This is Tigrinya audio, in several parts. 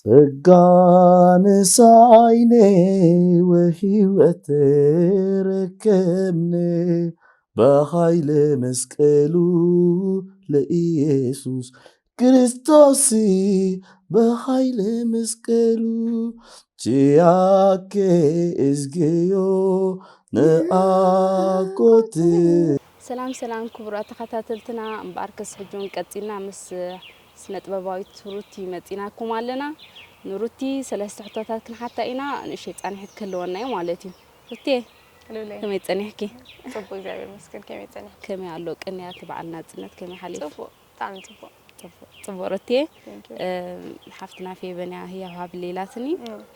ጸጋ ነሳይነ ወህይወት ተረከብነ ብሃይለ መስቀሉ ለኢየሱስ ክርስቶስ ብሃይለ መስቀሉ ችያከ እዝገዮ ንኣኮት ሰላም ሰላም ክቡራት ተኸታተልትና፣ እምበኣርከስ ሕጂ እውን ቀጺልና ምስ ስነ ጥበባዊት ሩቲ መጺናኩም ኣለና። ንሩቲ ሰለስተ ሕቶታት ክንሓታ ኢና፣ ንእሽተይ ጻንሒት ክህልወና እዩ ማለት እዩ። ሩቲ ሉለይ ከመይ ጸኒሕኪ? ጽቡቅ እግዚኣብሔር ይመስገን። ከመይ ጸኒሕ? ከመይ ኣሎ ቅንያት በዓል ናጽነት ከመይ ሓሊፉ? ጽቡቅ ብጣዕሚ ጽቡቅ። ጽቡቅ ሩቲ። Thank you። ሓፍትና ፌበንያ ህያብ ሃብለይ ኢላትኒ።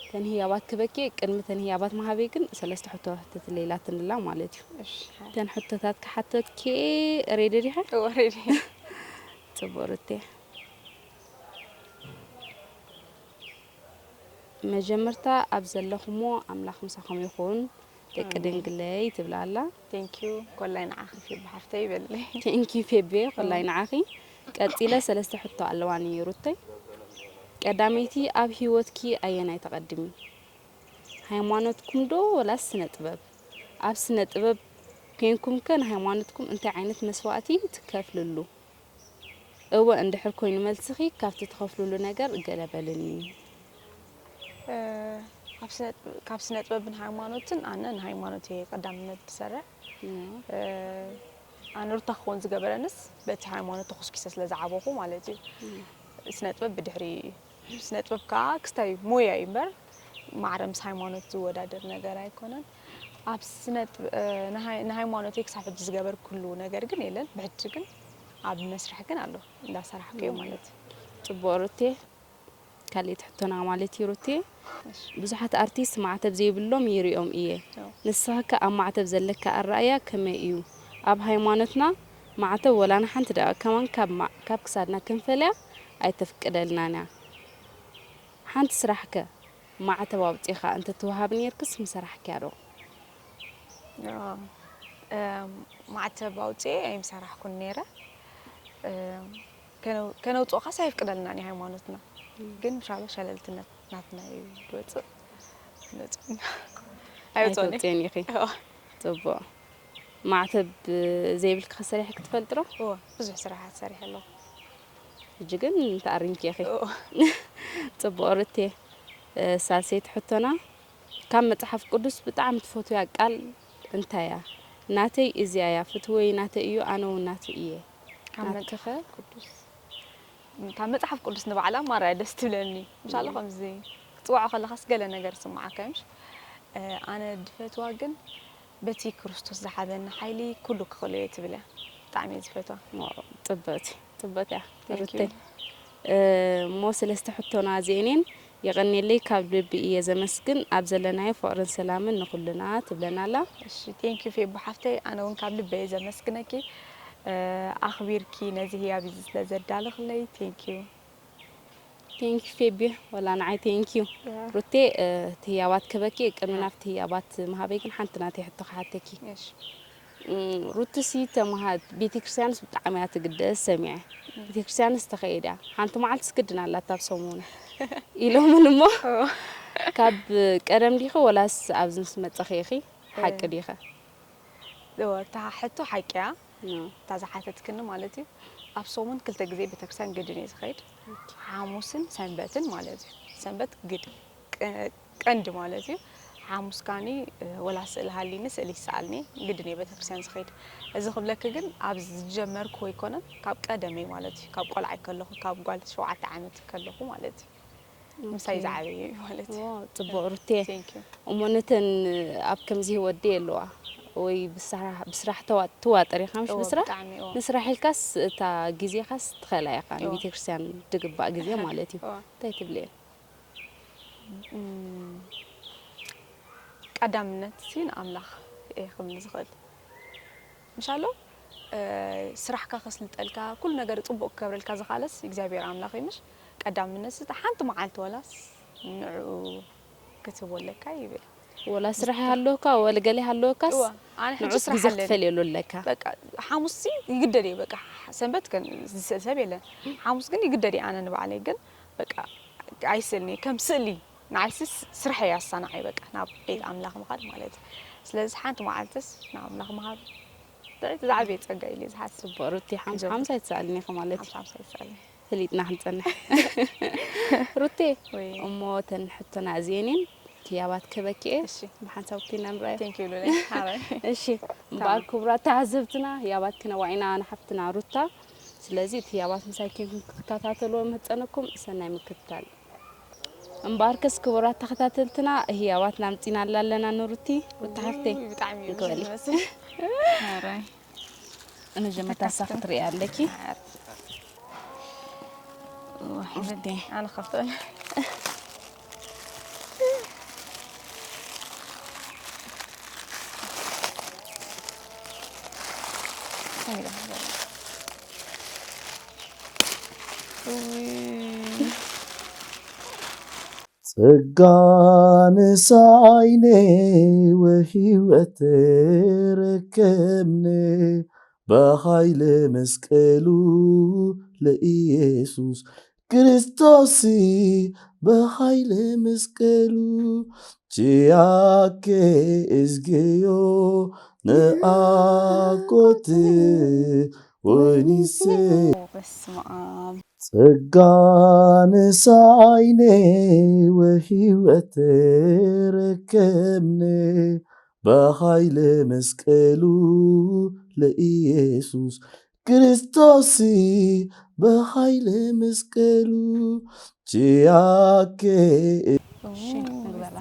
ተን ህያባት ክበኪ ቅድሚ ተን ህያባት መሃበይ ግን ሰለስተ ሕቶታት ለይላትንላ ማለት እዩ። እሺ ተን ሕቶታት ክሓተኪ ሬዲ ዲኻ? already ጽቡቅ ሩቲ። መጀመርታ ኣብ ዘለኹሞ ኣምላኽ ምሳኹም ይኹን ደቂ ድንግለይ ትብላ ኣላ። Thank you። ኮላይ ንዓኺ ፊብ ሓፍተይ ይበልለይ። ቴንኪ ፌቤ ኮላይ ንዓኺ። ቀጺለ ሰለስተ ሕቶ ኣለዋኒ ሩተይ። ቀዳመይቲ ኣብ ህይወትኪ ኣየናይ ተቐድሚ? ሃይማኖትኩም ዶ ወላስ ስነ ጥበብ? ኣብ ስነ ጥበብ ኮንኩም ከ ንሃይማኖትኩም እንታይ ዓይነት መስዋእቲ ትከፍልሉ? እወ እንድሕር ኮይኑ መልስኺ ካብቲ ትኸፍልሉ ነገር ገለ በልኒ። ካብ ስነ ጥበብን ሃይማኖትን ኣነ ንሃይማኖት እየ ቀዳምነት ዝሰርዕ። ኣነ ሩታ ክኸውን ዝገበረንስ በቲ ሃይማኖት ተኾስኪሰ ስለ ዝዓበኹ ማለት እዩ። ስነ ጥበብ ብድሕሪ እዩ። ስነ ጥበብ ከዓ ክስታይ ሞያ እዩ እምበር ማዕረ ምስ ሃይማኖት ዝወዳደር ነገር ኣይኮነን። ኣብ ስነ ንሃይማኖተይ ክሳብ ሕጂ ዝገበርኩሉ ነገር ግን የለን። ብሕጂ ግን ኣብ መስርሕ ግን ኣሎ እንዳሰራሕኩ እየ ማለት እዩ። ጽቡቕ ሩቴ። ካልኣይቲ ሕቶና ማለት እዩ ሩቴ፣ ብዙሓት ኣርቲስት ማዕተብ ዘይብሎም ይሪኦም እየ። ንስኺ ከ ኣብ ማዕተብ ዘለኪ ኣረኣእያ ከመይ እዩ? ኣብ ሃይማኖትና ማዕተብ ወላ ንሓንቲ ደቂቕ ከማን ካብ ክሳድና ክንፈልያ ኣይተፍቅደልናን እያ። ሓንቲ ስራሕ ከ ማዕተብ ኣውጺእኻ እንተትወሃብ ኔርክስ ምሰራሕክያ ዶ? ማዕተብ ኣውፅኤ ኣይምሰራሕኩን ነይረ። ከነውፅኦ ካስ ኣይፍቅደልናን እዩ ሃይማኖትና። ግን ምሻሎ ሸለልትነት ናትና እዩ ዝወፅእ። ነውፅኦ ኣይወፅኦን እየ። ኣይተውፅእን ኢኺ። እዎ። ፅቡቕ። ማዕተብ ዘይብልኪ ከ ሰሪሕኪ ትፈልጢ ዶ? እዎ፣ ብዙሕ ስራሓት ሰሪሐ ኣለኹ። ሕጂ ግን ተኣሪምኪ ኢኺ። እዎ። ፅቡቕ ሩቴ። ሳልሰይቲ ሕቶና፣ ካብ መፅሓፍ ቅዱስ ብጣዕሚ ትፈትውያ ቃል እንታይ እያ? ናተይ እዚኣ እያ፣ ፍትወይ ናተይ እዩ፣ ኣነ እውን ናቱ እየ። ካብ ናትኪ ኸ? መፅሓፍ ቅዱስ ካብ መፅሓፍ ቅዱስ ንባዕላ ማራ እያ ደስ ትብለኒ። ምሳሉ ከምዚ ክትፅውዖ ከለኻስ ገለ ነገር ስምዓካ እዩ ምሽ? ኣነ ድፈትዋ ግን በቲ ክርስቶስ ዝሃበኒ ሓይሊ ኩሉ ክኽእሎ እየ ትብል እያ። ብጣዕሚ እየ ዝፈትዋ። ጽብቕቲ ጽብቕቲ እያ Thank you። ሩተይ። እሞ ሰለስተ ሕቶና እዚኤን እየን። የቐንየለይ፣ ካብ ልቢ እየ ዘመስግን። ኣብ ዘለናዮ ፍቕርን ሰላምን ንኹልና ትብለና ኣላ። እሺ thank you ፌቡ ሓፍተይ፣ ኣነ እውን ካብ ልበይ እየ ዘመስግነኪ ኣኽቢርኪ ነዚ ህያብ እዚ ስለ ዘዳለኽለይ thank you። ቴንኪ ፌቢ፣ ወላ ንዓይ ቴንኪዩ። ያ። ሩቴ፣ እቲ ህያባት ክበኪ ቅድሚ ናብቲ ህያባት ምሃበይ ግን ሓንቲ ናተይ ሕቶ ክሓተኪ። እሺ እም፣ ሩትሲ ተምሃ ቤተክርስትያንስ ብጣዕሚ እያ ትግደስ ሰሚዐ። ቤተክርስትያንስ ተኸይድ እያ፣ ሓንቲ መዓልትስ ግድን ኣላታ ኣብ ሰሙን ኢሎምን እሞ፣ ካብ ቀደም ዲኺ ወላስ ኣብዚ ምስ መጸኺ ኢኺ? ሓቂ ዲኸ? እወ፣ እታ ሕቶ ሓቂ እያ። ኖ። እታ ዝሓተትክኒ ማለት እዩ። ኣብ ሰሙን ክልተ ግዜ ቤተክርስትያን ግድን እየ ዝኸይድ። ሓሙስን ሰንበትን ማለት እዩ። ሰንበት ግድ ቀ- ቀንዲ ማለት እዩ። ሓሙስ ካኒ ወላ ስእሊ ሃሊኒ ስእሊ ይሰኣልኒ ግድን እየ ቤተክርስትያን ዝኸይድ። እዚ ክብለኪ ግን ኣብ ዝጀመርኩ ኣይኮነን፣ ካብ ቀደመይ ማለት እዩ። ካብ ቆልዓይ ከለኹ፣ ካብ ጓል ሸውዓተ ዓመት ከለኹ ማለት እዩ። ምሳይ ኦኬ። ዝዓበየ እዩ ማለት እዩ። ኦ፣ ጽቡቕ ሩቴ። Thank you። እሞ ነተን ኣብ ከምዚ ህይወት ድየ ኣለዋ ወይ ብስራሕ ብስራሕ ተዋ- ትዋጠር ኢኻ ምሽ እወ፣ ብስራሕ ብጣዕሚ እወ። ንስራሕ ኢልካስ እታ ግዜኻስ ትኸላ ኢኻ እወ። ንቤተክርስትያን ድግባእ ግዜ ማለት እዩ። እወ። እንታይ ትብልየን? እም፣ ቀዳምነት ሲ ንኣምላኽ እየ ክብል ዝኽእል። ምሻሎ ስራሕካ ከስልጠልካ ኩሉ ነገር ፅቡቅ ክገብረልካ ዝኻለስ እግዚኣብሔር ኣምላኽ እዩ። ምሽ ቀዳምነት ሲ ሓንቲ መዓልቲ ወላስ ንዕኡ ክትህቦ ኣለካ ይብል። ወላ ስራሕ ይሃለወካ ወላ ገለ ይሃለወካስ እወ፣ ኣነ ሕጂ ንዑስ ስራሕ ግዜ ኣለኒ። ክትፈልየሉ ኣለካ። በቃ ሓሙስ ሲ ይግደድ እየ። በቃ ሰንበት ከን ዝስእል ሰብ የለን። ሓሙስ ግን ይግደድ እየ ኣነ ንባዕለይ ግን በቃ ኣይስእልኒ ከም ስእሊ ንዓይሲ ስራሕ እያ ኣሳናዓይ በቃ ናብ ቤት ኣምላኽ ምኻድ ማለት እዩ። ስለዚ ሓንቲ መዓልትስ ናብ ኣምላኽ ምሃብ ብጣዕሚ ዝዓበየ ጸጋ ኢለ ዝሓስብ። ጽቡቅ ሩቲ ሓምሳ ሓምሳ ይትሰኣልኒ ኢኺ ማለት እዩ። ሓምሳ ሓምሳ ይስኣልኒ። ፈሊጥና ክንጸንሕ። ሩቲ ወይ እሞ ተን ሕቶና እዚኤን እየን። ህያባት ክበኪ እየ እሺ ብሓንሳብ ኪና ንረኣዮ። ቴንክ ዩ ሉለ ሓራይ እሺ እምበኣር ክቡራት ተዓዘብትና ህያባት ክነዋዒና ንሓፍትና ሩታ። ስለዚ እቲ ህያባት ምሳይ ኬንኩም ክትከታተልዎ መጸነኩም ሰናይ ምክትታል። እምበኣርከስ ክቡራት ተኸታተልትና ህያባት ናምጺናላ ኣለና ንሩቲ። ሩታ ሓፍተይ ብጣዕሚ እዩ ይክበል። ዝመስል። ሓራይ ንመጀመርታ እሳ ክትርእያ ኣለኪ። ሩቲ ኣነ ከፍተል ጸጋ ንሳይነ ወህይወት ረከብነ በኃይለ መስቀሉ ለኢየሱስ ክርስቶስ በኃይለ መስቀሉ ችያኬ እዝግዮ ንኣኮት ወይኒሴ በስመ ኣብ ጸጋ ንሳይነ ወህይወት ረከብነ በኃይለ መስቀሉ ለኢየሱስ ክርስቶስ በኃይለ መስቀሉ ችያኬ እሺ ንግበራ።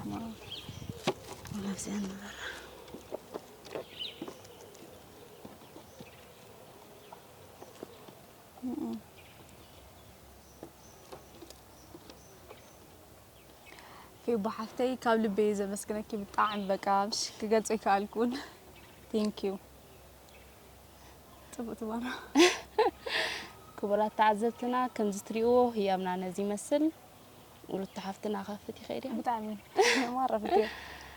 ፌቡ ሓፍተይ ካብ ልበይ ዘመስግነኪ ብጣዕሚ በቃ ምሽ ክገልጾ ይከኣልኩን። ቴንክ ዩ ጽቡቅ ትባና ክቡራት ተዓዘብትና ከምዚ ትሪእዎ ህያብና ነዚ ይመስል። ሩታ ሓፍትና ከፍት ይኸይድ እያ። ብጣዕሚ ማረፍት።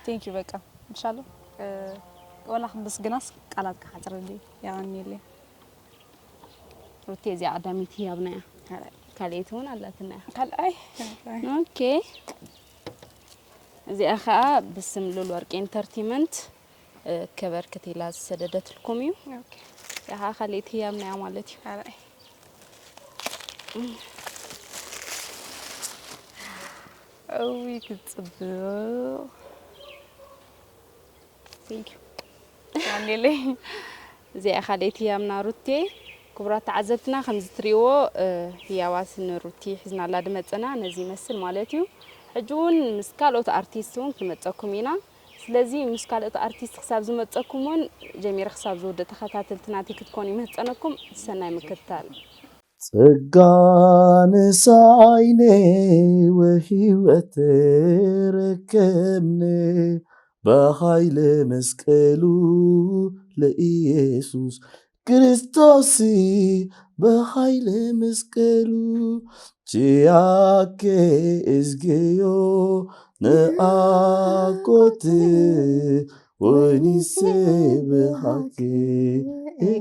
ቴንክ ዩ በቃ ምሻሎ ወላ ክምስግናስ ቃላት ክሓፅረልይ የቐንየለይ። ሩቴ እዚኣ ቀዳመይቲ ህያብና እያ። ካልኣይቲ እውን ኣላትና እያ። ካልኣይ ኦኬ እዚኣ ከዓ ብስም ሉል ወርቂ ኢንተርቴመንት ከበርክት ኢላ ዝሰደደትልኩም እዩ። እዚኣ ከዓ ካልኣይቲ ህያብና እያ ማለት እዩ። ካልኣይ እዊ ክትፅብቕ ቴንክ ዩ ኣንዴለይ እዚኣ ካልኣይቲ ህያብና ሩቴ። ክቡራት ተዓዘብትና ከምዚ ትሪእዎ ህያባት ንሩቲ ሒዝናላ ድመፀና ነዚ ይመስል ማለት እዩ። ሕጂ እውን ምስ ካልኦት ኣርቲስት እውን ክመፀኩም ኢና። ስለዚ ምስ ካልኦት ኣርቲስት ክሳብ ዝመፀኩም እውን ጀሚረ ክሳብ ዝውድእ ተኸታተልቲ ናተይ ክትኮኑ ይምሕፀነኩም። ሰናይ ምክትታል። ጸጋ ንሳይነ ወህይወት ረከብነ በኃይለ መስቀሉ ለኢየሱስ ክርስቶስ በኃይለ መስቀሉ ችያኬ እዝግዮ ንኣኮት ወይኒሴ ብሃኬ